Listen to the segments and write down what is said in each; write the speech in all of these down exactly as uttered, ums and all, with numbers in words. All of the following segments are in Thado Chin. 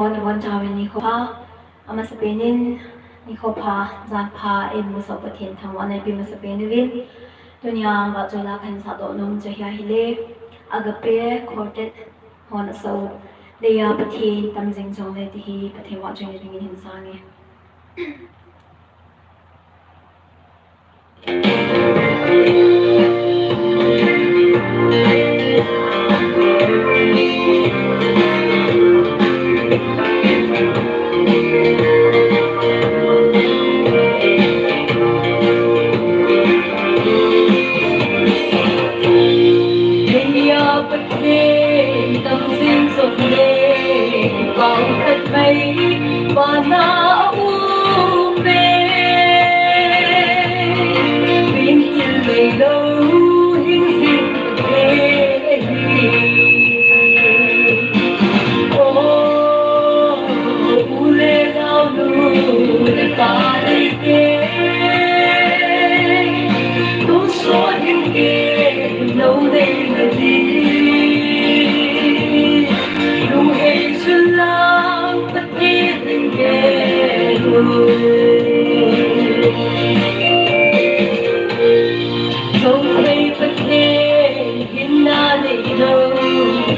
Bon, bon chauvin nikho pha, amasapen in nikho pha, jan pha, eimusah Pathen thangvahna ipe masapen uvin. Tunia vahchoi la kahin sahdoh nom chu hi ahile, Agape Quartet hon asah u, Leiya Pathen Tamjing Jongle ti hi Pathen vahchoina dingin hin sange. Leiya Pathen Tamjing Jongle, pau khat mai, vana a um e. Min til mai lou, hing hing e. O, u le nao, nu le pa nei te. Tonsot hing ke, lou nei na di. Lunghei chun lang Pathen in be u. Chonthei Pathen hinna neilou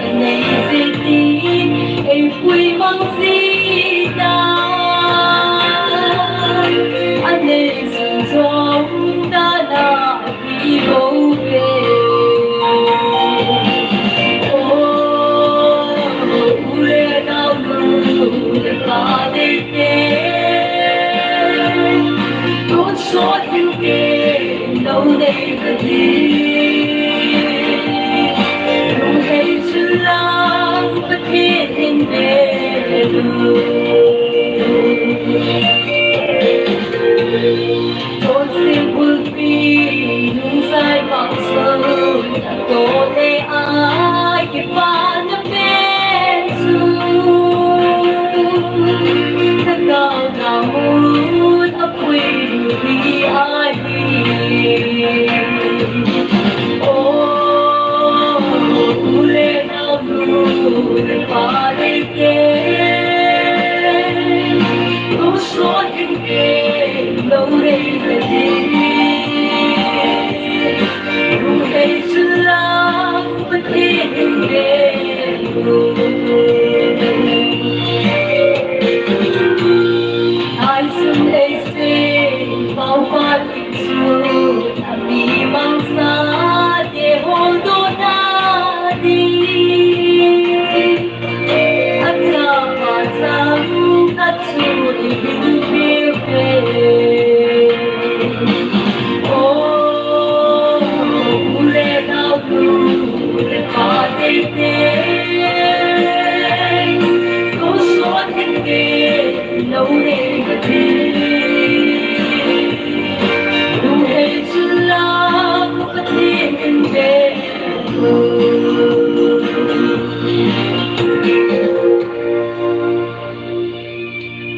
anei jeh in, eipui mang jeh in, anei jing jong dan a hi bou ve. O, u le nao, nu le pa nei te. Tonsot hing ke, lou nei na di. Lunghei chun lang Pathen in be u. Thotsi bulpi, nungsai pang sun, ato le a kipana pen chu. Ka gao gao mun a pui lui ahi. O, u le nao, nu le pa nei te. Tonsot hing ke, lou nei na di. Lunghei chun lang Pathen in be u. Haisun leiset paopa ding chu, amimangsa te holdohna ding. Achapa changkhat chu ihin peh uve. O, u le nao, nu le pa nei te. Tonsot hing ke, lou nei na di. Lunghei chun lang Pathen in be u.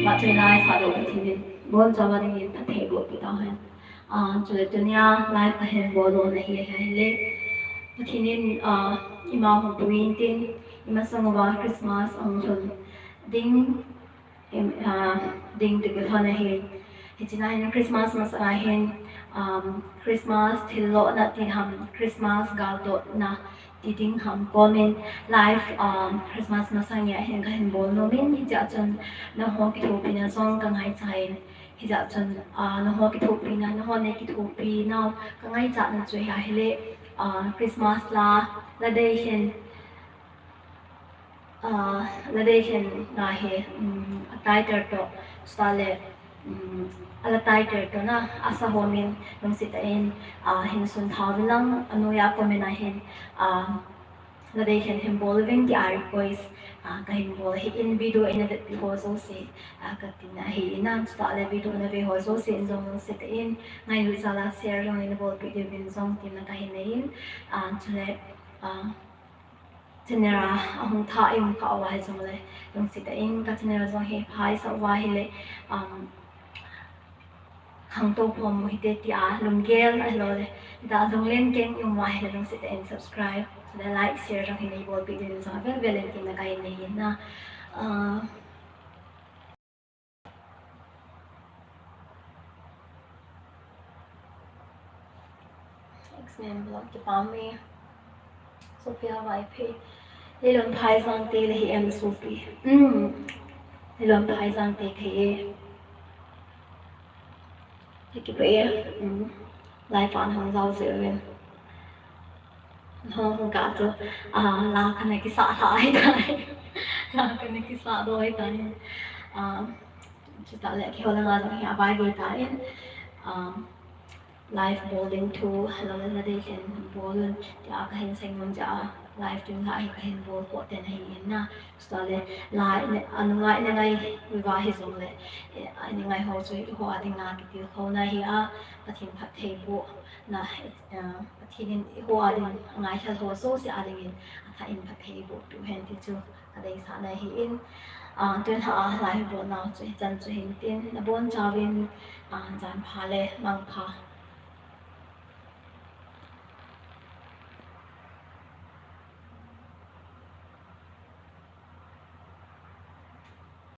Vahchoi la isahdoh Pathen in bonchauva dingin phatthei boh peh tauhen. Ah, chule tunia live kahin bol lona hi ahile, Pathen in, ah, ima hung pui intin, imasang uva Christmas ahung lhun ding, im, ah, ding ti kilhon ahi. Hiche na hin Christmas masanga hin, um, Christmas thillohna ti ham, Christmas galtona ti ding ham komin live, um, Christmas masanga hin kahin bol nomin, hijeh chun nangho kithopina jong kangaicha in, hijeh chun, ah, nangho kithopina, nangho nei kithopina kangaicha na chu hi ahile, ah, Christmas la, la dei hin, Ah, la dei hin nga hi, um, a title toh, chutah le, um, a la title toh na, asa homin lungset tah in, ah, hin sun thauvin lang, anoiya comment a hin, ah, la dei hin hin bol uvin tia request, ah, kahin bol ahin, video eina vetpi ho jouse, ah, katina ahi in, chutah le video nave ho jouse in jong lungset tah in, ngailut jal a share jong eina bolpeh diuvin jong tina kahin nei in, ah, chule, ah, channel a ahung thah i um kah uva hijongle, lungset tah in ka channel jong hi pha isah uva ahile, um, khangtou pha mo hite tia lunggel ahilou le, tia lunglen keng i um uva ahile lungset tah in subscribe, chule like, share jong hin nei bolpeh diuvin jong avel vel in tina kahin nei in na, uh, Next name vlog kipah e. Sophia Vaiphei. Leilon Phaijang te le hi em sopi. Hmm. Leilon Phaijang te thei e. Thei kipah e. Hmm. Live a hung jao jeh uvin. Hung hung kah chu. Ah, la kana kisah lha ahitai. La kana kisah doh ahitai. Ah, chutah le keiho langa jong hi avai gei tan. Ah, live bol ding thu, lou le nadei lheh in bol un, tia kahin seinom jeh a, live tun lha hi kahin bol poi tia ahin na. Chutah le, la, i ne, anunga i ne ngai uva hijongle, eh, i ne ngai ho chu eiho a dinga kitilkhouna ahi a, Pathen phattheibohna, eh, Pathen in eiho a ding, angailha ho jouse a dingin, athah in phattheiboh peh hen ti chu, kadeisahna ahin, ah, tun lha a live bolnau chu hichan chu hin tin, nabonchauvin, ah, jan pha le mangpha.